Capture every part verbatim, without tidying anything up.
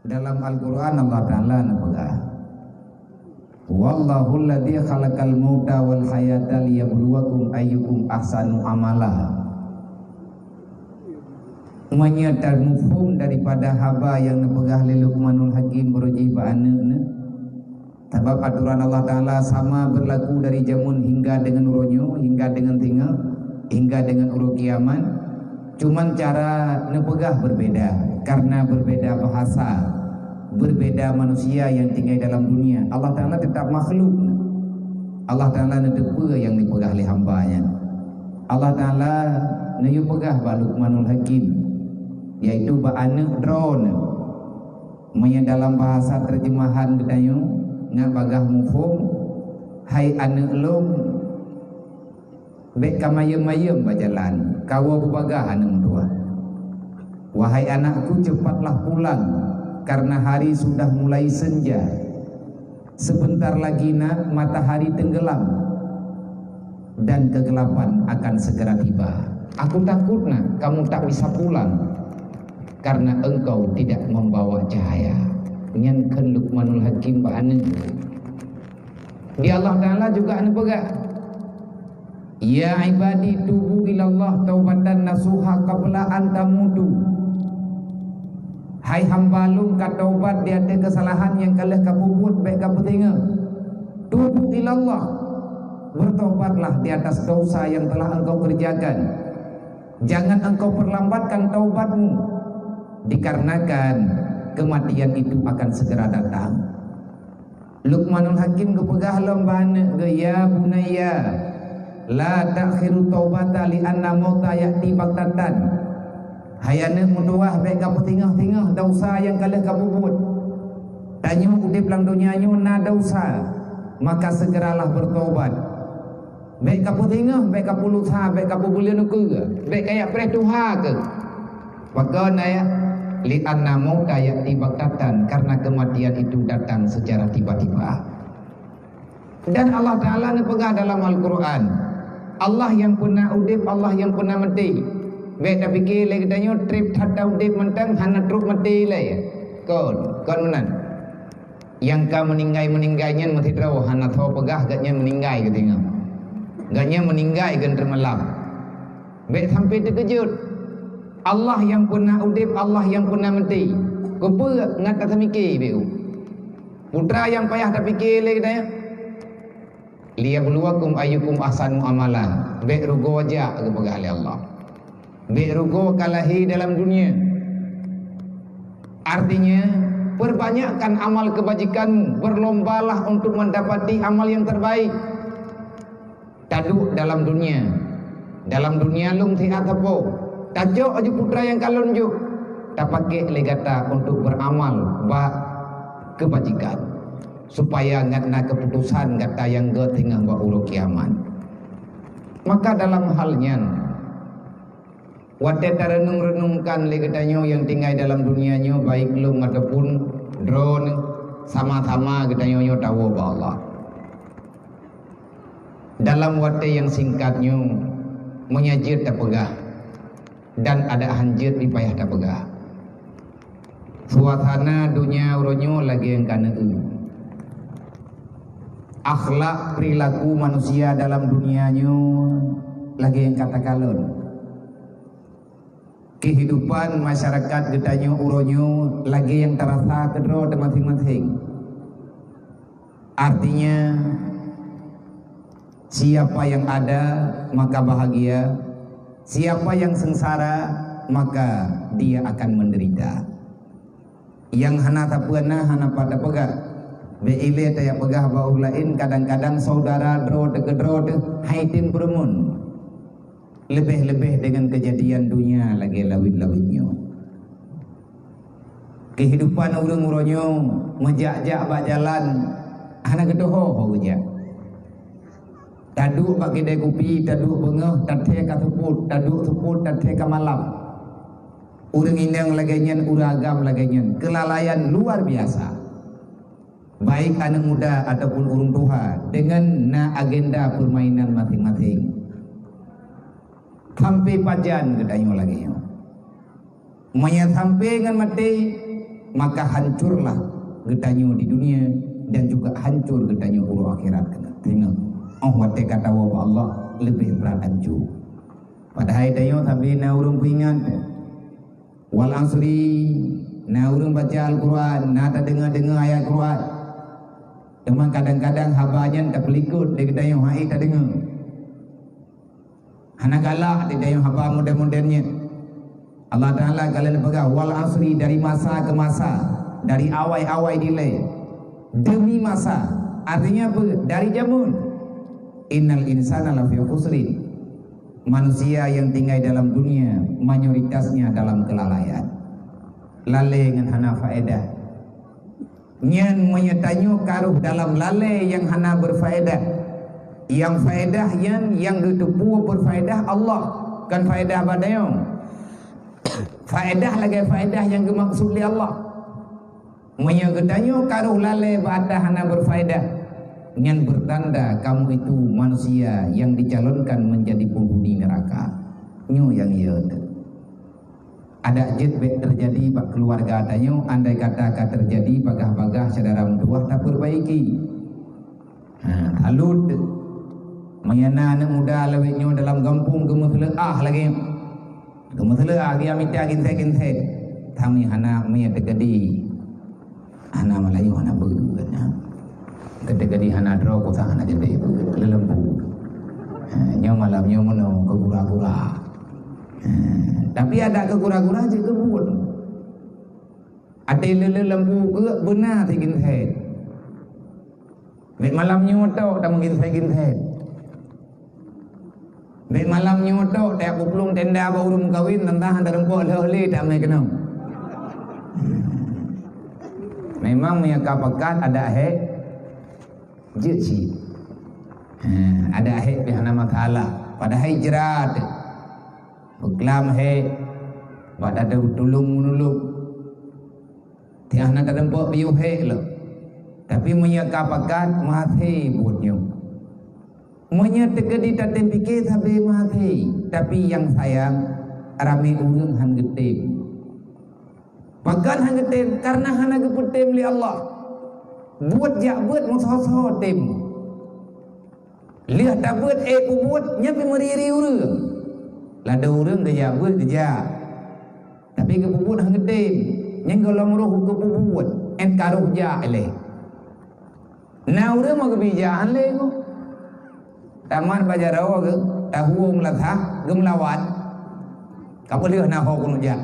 Dalam Al-Qur'an Allah Ta'ala neupeugah, "Wallahul ladzi khalaqal mauta wal hayata liyabluwakum ayyukum ahsanu amala." Meunyoe tamuphom daripada haba nyang neupeugah lé Luqmanul Hakim beuruji bak aneuëk neuh, sabab atoran Allah Ta'ala sama berlaku dari jameun hingga deungon uroe nyoe, hingga deungon singoh, hingga deungon uroe kiamat. Cuman cara neupeugah berbeda, karena berbeda bahasa, berbeda manusia yang tinggal dalam dunia. Allah Ta'ala tetap makhluk. Allah Ta'ala neuteupeue nyang dipeugah lé hamba nyan. Allah Ta'ala neuyue peugah bak Luqmanul Hakim, yaitu bak aneuëk droeneuh. Meunyoe dalam bahasa terjemahan geutanyoe ngat bagaih muphom, "Hai aneuëk lôn, bék ka mayem-mayem bak jalan, kawoe beubagaih aneuëk meutuwah. Wahai anakku, cepatlah pulang, karena hari sudah mulai senja. Sebentar lagi nak matahari tenggelam, dan kegelapan akan segera tiba. Aku takut nak kamu tak bisa pulang, karena engkau tidak membawa cahaya." Nyan kheun Luqmanul Hakim bak aneuëk. Di Allah Ta'ala juga neupeugah, "Ya ibadi, tubu ilallah taubatan nasuha qabla an tamutu." "Hai hamba lôn, ka taubat di ateueh keusalahan nyang ka lheueh kapeubuet, bék kapeusingoh. Tubu ilallah, bertobatlah di atas dosa yang telah engkau kerjakan. Jangan engkau perlambatkan taubatmu, dikarenakan kematian itu akan segera datang." Luqmanul Hakim geupeugah lom bak aneuëk geuh, "Ya bunayya, la ta'khiru taubata li anna mauta ya'ti baghtatan." "Hai aneuëk meutuwah, bék kapeusingoh-singoh dosa nyang ka lheueh kapeubuet. Tanyoe udeb lam donya nyoe na dosa, maka segeralah bertobat. Bék kapeusingoh, bék kapeulusa, bék kapeubeuleuen ukeue, bék kajak preh tuha keuh." Pakon ayat? "Li anna mauta ya'ti baghtatan," karena kematian itu datang secara tiba-tiba. Dan Allah Ta'ala neupeugah dalam Al-Qur'an, Allah nyang peuna udeb, Allah nyang peuna maté. Bék tapike lé geutanyoe treb that taudeb mantong hana trok maté lé. Kon, kon meunan. Nyang ka meuninggai-meuninggai nyan meusidroe hana tho peugah gobnyan meuninggai geutanyoe. Gobnyan meuninggai geunteumeulam. Bék sampai teukeujot. Allah nyang peuna udeb, Allah nyang peuna maté. Keupeue ngat tatamike bék u? Peue nyang payah tapike lé geutanyoe? "Liyabluwakum ayyukum ahsanu amala." Bék rugoe jak geupeugah lé Allah. Bék rugoe ka lahé dalam dunia. Artinya, perbanyakkan amal kebajikanmu, berlombalah untuk mendapati amal yang terbaik. Taduek dalam dunia. Dalam dunia lom siat sapo. Tacok aju peue nyang ka lôn jok. Tapakek lé gata untuk beramal bak kebajikan, supaya ngat na keuputosan gata nyang gét teungoh bak uroe kiamat. Maka dalam hal nyan, watée tareunong-reunongkan lé geutanyoe nyang tinggai dalam dunia nyoe, baik lôn ataupun droeneuh, sama-sama geutanyoe nyoe tawoe bak Allah. Dalam watée nyang singkat nyoe, meunyoe jeuet tapeugah, dan adak han jeuet pih payah tapeugah. Suasana donya uroe nyoe lagée nyang ka neueu. Akhlak perilaku manusia dalam dunia nyoe lagée nyang ka takalon. Kehidupan masyarakat geutanyoe uroe nyoe lagée nyang tarasa keudroe teuh maséng-maséng. Artinya, siapa yang ada, maka bahagia. Siapa yang sengsara, maka dia akan menderita. Nyang hana tapeuna, hana pat tapeugah. Bék ilée tajak peugah bak ureuëng laén, kadang-kadang saudara droe teuh keudroe teuh hai tem peureumeun. Leubeh-leubeh deungon keujadian donya lagée lawét-lawét nyoe. Kehidupan ureuëng uroe nyoe meujak-jak bak jalan hana geutuho ho geujak. Taduek bak keude kupi, taduek beungoh, tathée ka seupôt, taduek seupôt, tathée ka malam. Ureuëng inong lagée nyan, ureuëng agam lagée nyan, keulalaian luar biasa. Baik aneuëk muda ataupun ureuëng tuha, deungon na agenda peurmainan maséng-maséng. Sampai pajan geutanyoe lagée nyoe. Meunyoe sampai ngon maté, maka hancurlah geutanyoe di dunia dan juga hancur geutanyoe uroe akhirat. Ingat, oh watée ka tawoe bak Allah leubeh brat hancur. Padahai tanyoe sabe na ureuëng peuingat. Wal asri, na ureuëng baca Al-Quran, na tadeungoe-deungoe ayat Quran. Teuma kadang-kadang haba nyan tapeulikot lé geutanyoe hai tadeungoe. Hana galak di tanyoe haba modern-modern nyan. Allah Taala ka lheueh peugah, "Wal asri," dari masa ke masa, dari awai-awai dilée. Demi masa, artinya apa? Dari jameun. "Innal insana lafi khusrin." Manusia yang tinggai dalam dunia mayoritasnya dalam kelalaian. Lalée ngon hana faedah. Nyan meunyoe tanyoe ka rhoh dalam lalée nyang hana berfaedah. Nyang faedah nyan nyang geuteupeue berfaedah Allah, kon faedah bak tanyoe. Faedah lagée faedah nyang geumaksud lé Allah. Meunyoe geutanyoe ka rhoh lalée bak atra hana berfaedah, nyan bertanda kamu itu manusia yang dicalonkan menjadi penghuni neraka. Nyoe nyang iya teuh. Adak jeuet bék teujadi bak keuluwarga tanyoe, andai kata ka teujadi, bagaih-bagaih syedara meutuwah tapeurbaiki. Ha, salut. Meunyoe na aneuëk muda lawét nyoe dalam gampông geumeuseuleukah lagée nyoe. Geumeuseuleukah, geumita ginsét-ginsét. Tami hana mie teukeudi. Hana Meulayu hana beuet, ha. Teukeudi hana droe, kusang hana jeuet beuet, leulembu. Ha, nyoe malam nyoe meunoe keu gura-gura. Ha, tapi adak keu gura-gura jeuet keu buet. Até leulembu keu beuna siginsét. Bék malam nyoe tok tameuginsét-ginsét. Bék malam nyoe tok tajak peuplueng tenda bak ureuëng meukawen, teuntang hana teurumpok lheueh lé tamé keunoe. Memang meunyoe ka pakat adak hék jeuet cit. Ha, adak hék pih hana masalah. Padahai jrat beuklam hék bak tatulông meunulông. Tiah na tateumpok piôh hék lom. Tapi meunyoe ka pakat, maté buet nyoe. Meunyoe teukeudi tatem pike sabe maté, tapi nyang sayang ramé ureuëng han geutem. Pakon han geutem? Karena hana geupeutem lé Allah. Buet jak buet meusoe-soe tem. Lheueh tabeuet ék peubuet nyan pih meuri-ri ureuëng. Ladôm ureuëng geujak beuet geujak. Tapi geupeubuet han geutem. Nyan gohlom roh geupeubuet, ék ka roh jak ilée. Na ureuëng mau geubi jak han lé nyoe. Tamat bak jaroe geuh, tahueng lasah, geumeulawat. Ka peuleueh na ho keuneuk jak.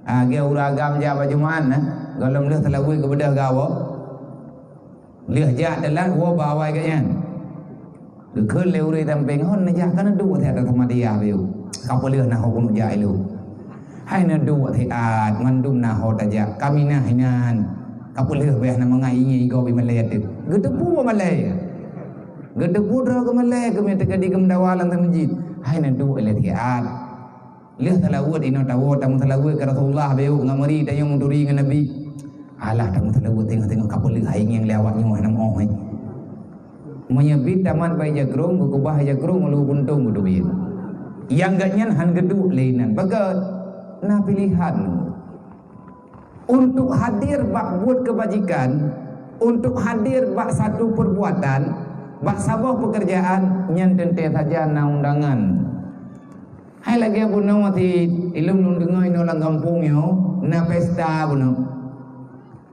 Ah, geu ureuëng agam jak bak Jumat na, gohlom lheueh seulaweuet geubeudôh gawoe. Lheueh jak teulat woe bak awai geuh nyan. Geukheun lé ureuëng sampéng, "Hon neujak ka neuduek siat ata samadiyah bayeue. Ka peuleueh na ho keuneuk jak ilôn." "Hai neuduek siat, mandum na ho tajak, ka minah inan. Ka peuleueh beh na mangat ié igob ié malée teuh." Geuteupeue malée. Geuteupeue droe geumalée keumiet teuka di geumeudawa lam meuseujid. "Hai neuduek lé siat." Lheueh seulaweuet inoe tawoe tameuseulaweuet keu Rasulullah bayeue ngon meuri tanyoe meuturi ngon Nabi. Alah tameuseulaweuet teungoh-teungoh ka peuleueh hai ngieng lé awak nyoe hana meu'oh hai. Meunyoe bit tamat bai jakrong, geukeubah jakrong lalu buntong geuteubiet. Nyang geuh nyan han geuduek lé inan. Bagot na pilihan. Untuk hadir bak buet keubajikan, untuk hadir bak satu perbuatan, bak saboh peukeurjaan, nyan teuntée saja na undangan. Hai lagée bunoe ti ilôn lôn deungoe inoe lam gampông nyoe na pesta bunoe.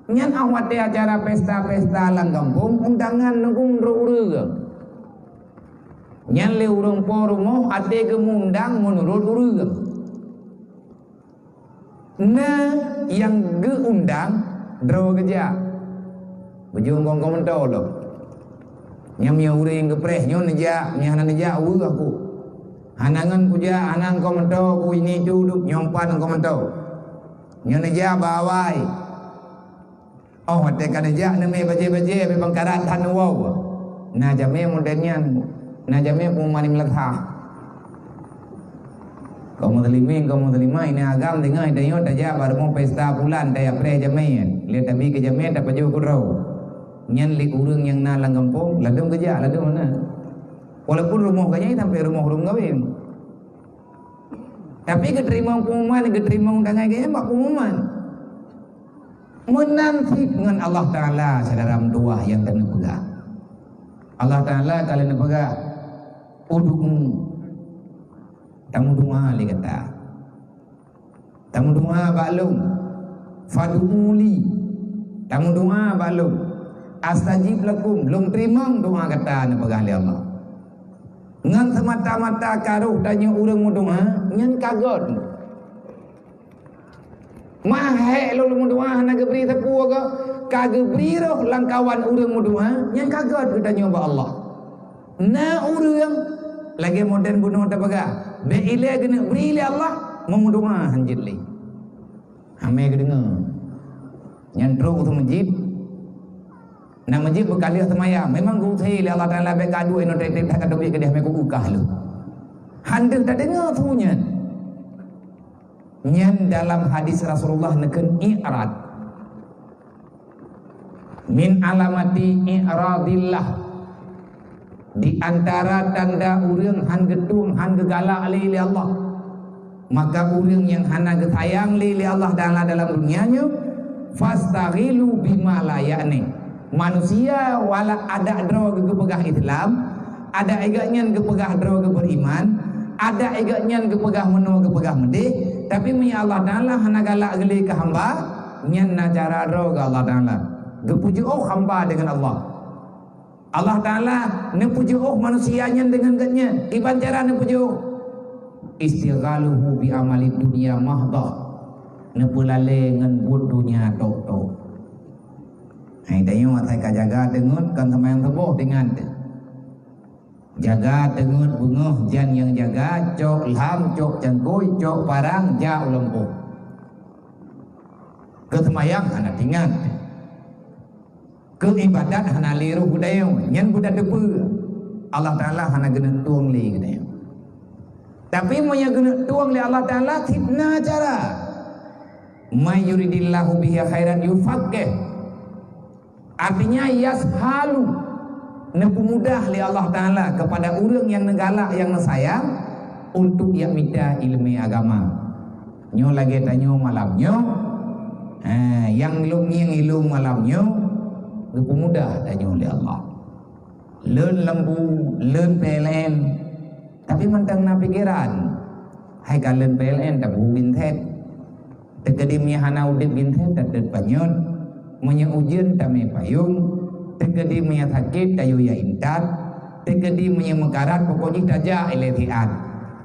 Nyan óh watée acara pesta-pesta lam gampông, undangan nunggu meunurot ureuëng. Nyan lé ureuëng po rumoh até geumundang meunurot ureuëng. Na nyang geuundang droe geujak. Beujeueng kong-kong meuntô lom. Nyang meunyoe ureuëng geupreh nyoe neujak, meunyoe hana neujak weueh aku. Hana ngon kujak, hana kong meuntô ku ini tu duek nyoe pan kong meuntô. Nyoe neujak bak awai. Óh watée ka neujak neumé bajée-bajée abéh bangkarat that neuwoe. Na jamé modern nyan, na jamé pengumuman di meulathah. Kaum muslimin, kaum muslimah, inan agam deungoe tanyoe tajak bak rumoh pesta pulan tajak preh jamé. Lé tabi keu jamé tapajoh keudroe. Nyan lé ureuëng nyang na lam gampông ladôm geujak ladôm na. Walaupun rumoh geuh nyan sampai rumoh ureuëng kawin. Tapi geuteurimong pengumuman, geuteurimong tangai geuh nyan bak pengumuman. Meunan cit ngon Allah Taala, syedara meutuwah nyang keuneuk peugah. Allah Taala ka lheueh neupeugah, "Ud'uni," tameudoa lé gata. Tameudoa bak Lôn. "Fad'uni," tameudoa bak Lôn. "Astajib lakum," Lôn teurimong doa gata, neupeugah lé Allah. Ngon seumata-mata ka roh tanyoe ureuëng meudoa, nyan ka gét. Meuhé lôn meudoa hana geubri sapeue, ka geubri roh lamkawan ureuëng meudoa, nyan ka gét geutanyoe bak Allah. Na ureuëng lagée modern bunoe tapeugah, bék ilée geuneuk bri lé Allah, meumeudoa hanjeuet lé. Hamé geudeungoe. Nyan trok u meuseujid. Na meuseujid beukaleuh seumayang, memang geuusé lé Allah Taala bék ka duek inoe treb-treb that ka teubiet keudeh mé kubu kah lôn. Hana tadeungoe su nyan. Nyan dalam hadis Rasulullah neukheun i'rad. Min alamati i'radillah. Di antara tanda ureuëng han geutueng, han geugalak lé, lé Allah. Maka ureuëng nyang hana geusayang lé, lé Allah Taala dalam dunia nyoe, fastaghilu bima la ya'ni. Manusia wala adak droe geupeugah Islam, adak igat nyan geupeugah droe geubeuriman, adak igat nyan geupeugah meunoe geupeugah meudeh, tapi meunyo Allah Taala hana galak geulé keu hamba, nyan na cara droe geuh Allah Taala. Geupeujeuôh hamba deungon Allah. Allah Taala neupeujeuôh manusia nyan deungon geuhnyan. Kiban cara neupeujeuôh? Istighaluhu bi amalid dunya mahdhah. Neupeulalée ngon buet donya tok-tok. Hai tanyoe asai ka jaga teungeut kon seumayang suboh, ingat teuh. Jaga teungeut beungoh jan nyang jaga, cok lham, cok cangkôi, cok parang, jak u lampôh. Keu seumayang hana teuingat. Keu ibadat hana lé roh geutanyoe, nyan beutateupeue Allah Taala hana geuneuk tueng lé geutanyoe. Tapi meunyo geuneuk tueng lé Allah Taala, cit na cara. "May yuridillahu bihi khairan yufaqqih." Artinya, yashalu, neupeumudah lé Allah Taala keupada ureuëng nyang neugalak, nyang neusayang, untuk jak mita iéleumé agama. Nyoe lagée tanyoe malam nyoe, ha, nyang lôn ngieng ilôn malam nyoe, geupeumudah tanyoe lé Allah. Lôn lampu, lôn P L N, tapi mantong na pikeran. Hai ka lôn P L N, tabu ginset. Teukeudi meunyo hana udeb ginset, tatet panyöt. Meunyo ujeuen, tamé payong. Teukeudi meunyo sakét, tayue jak intat. Teukeudi meunyo meukarat, pokok jih tajak ilée siat.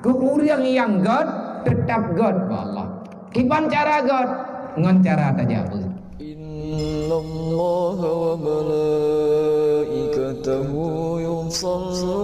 Keu ureuëng nyang gét, teutap gét bak Allah. Kiban cara gét, ngon cara tajak beuet. Innallaha wa malaikatahu yusalluna